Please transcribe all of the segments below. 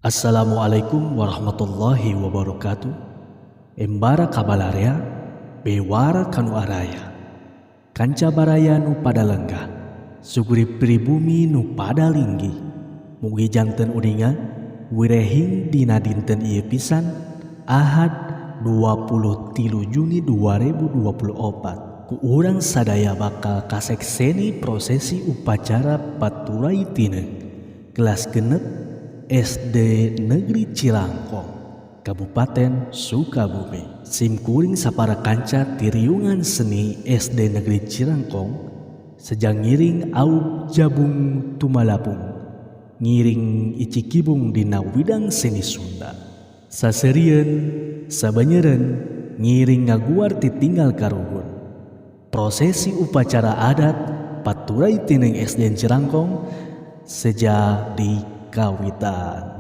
Assalamualaikum warahmatullahi wabarakatuh. Embara kabalarea, bewara kanu araya. Kanca baraya nu pada lenggah, suguri pribumi nu pada linggih. Mugi janten uninga, wirehing dina dinten ieu pisan, Ahad 23 Juni 2024. Ku urang sadaya bakal kasekseni prosesi upacara Paturai Tineng kelas 6 SD Negeri Cirangkong, Kabupaten Sukabumi. Sim kuring sapara kanca tiriungan seni SD Negeri Cirangkong sejang ngiring aub jabung tumalapung ngiring icikibung dina widang seni Sunda. Saserieun sabanyeureun ngiring ngaguar titinggal karuhun. Prosesi upacara adat Paturai Tineng SDN Cirangkong seja di kawitan.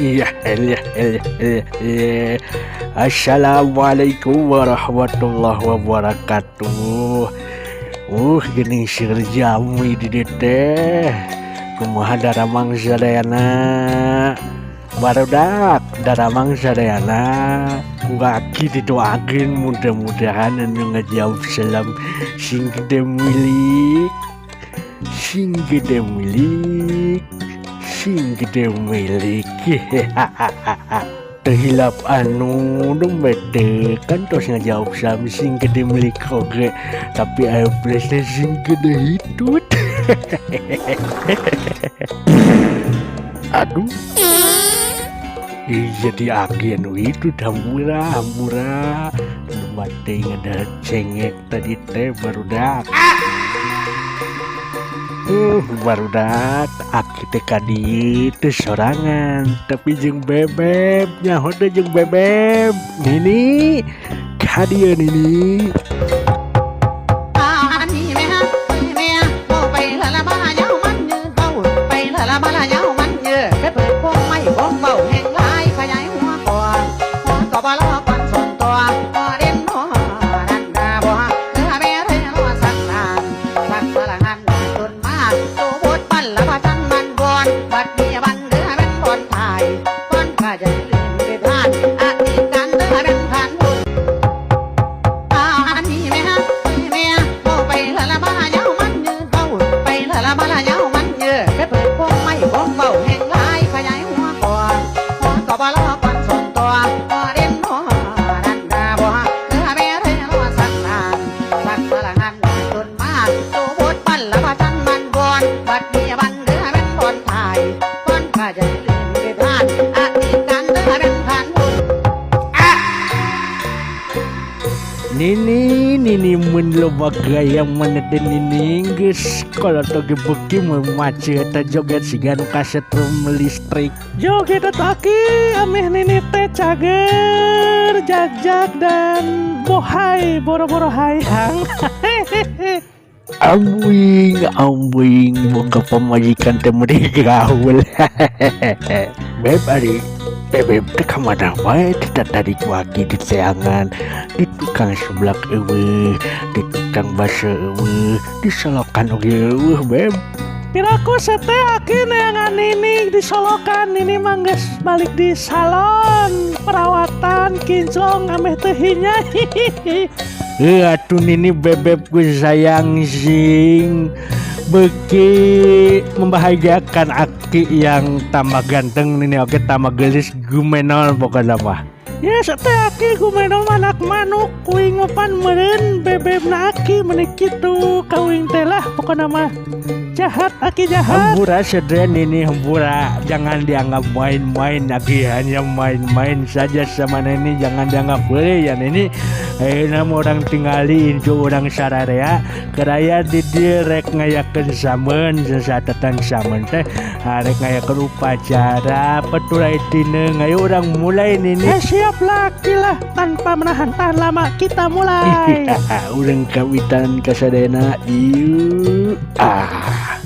Iya, iya, iya, iya. Assalamualaikum warahmatullahi wabarakatuh. Geuning seueur jami di dieu teh. Kumaha daramang sadayana? Barudak daramang sadayana. Ku aki didoakeun mudah-mudahan anu ngajawab salam sing gede milik. Sing gede milik. Sing gede milik. Teu hilap anu nembe teh kan tos ngajawab salam sing gede milik oge, tapi aya plusna sing gede hitut. Aduh. Ih, jadi aki anu hitut hampura hampura. Nu mate ngada cengek tadi teh barudak. Barudak aki teh ka dieu teh sorangan tapi jeung bebeb nyaho teh jeung bebeb nini ka dieu nini. Nini nini mun loba gaya mana teh nini geus kalau toge beuki macet eta joget siga nu kasetrum listrik. Joget eta aki ameh nini teh cager jagjag dan bohai boro-boro hayang. Ambuing ambuing boga pamajikan teh meuni gaul. Beb ari bebeb teh ka mana wae teh tadi ku aki di teangan, di tukang seblak eueuh, di tukang bakso eueuh, di solokan oge eueuh beb. Piraku sete aki neangan nini di solokan, nini mah geus balik di salon perawatan kinclong ameh teu hinya. Atuh nini bebeb ku sayang sing beuki membahagiakan aki yang tambah ganteng nini oge tambah geulis gumenol pokona mah. Ya sete aki gumenol manak manuk kuing opan meureun bebebna aki meuni kitu kawing teh lah pokona mah. jahat, aki jahat. Hampura sadaya Nini, hampura, jangan dianggap main-main, aki hanya main-main saja sama Nini, jangan dianggap boleh ya Nini. Ayeuna mah urang tingali incu urang sararea keraya di dieu rek ngayakeun sameun sasatatan sameun teh rek ngayakeun upacara peturai tineung. Ayo urang mulai Nini. Siap laki lah, tanpa menahan tahan lama kita mulai. Urang kawitan kasadayana ieu. Ah.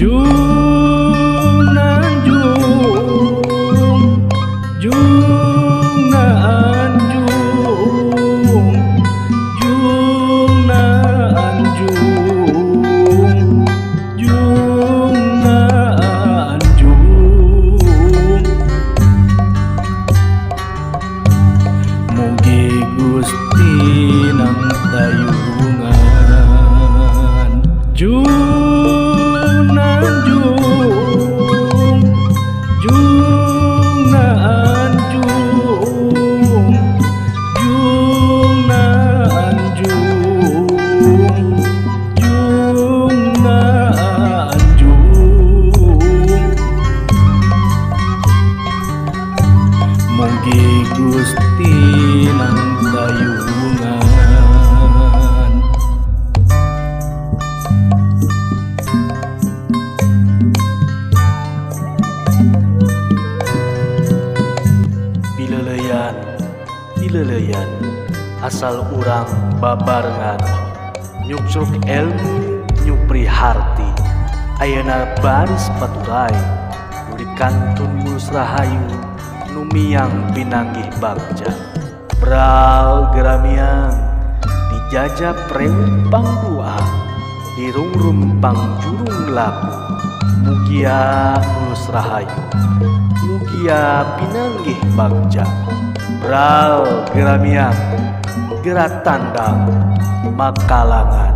Jung nanjung, jung nanjung, jung nanjung, jung nanjung. Mugi Gusti nang tayungan. Jung nanjung, jung nanjung, jung nanjung, jung nanjung. Mugi Gusti nang dayungan. Pileleyan, pileleyan, asal urang babarengan, nyuksruk elmu nyupri harti, ayeuna baris paturay, nu dikantun mulus rahayu, numiang pinanggih bagja. Bral geramiang, dijajab reumpang dua, dirungrum pangjurung laku, mugia mulus rahayu, mugia pinanggih bagja. Bral geramiang, gerak tandang, makalangan.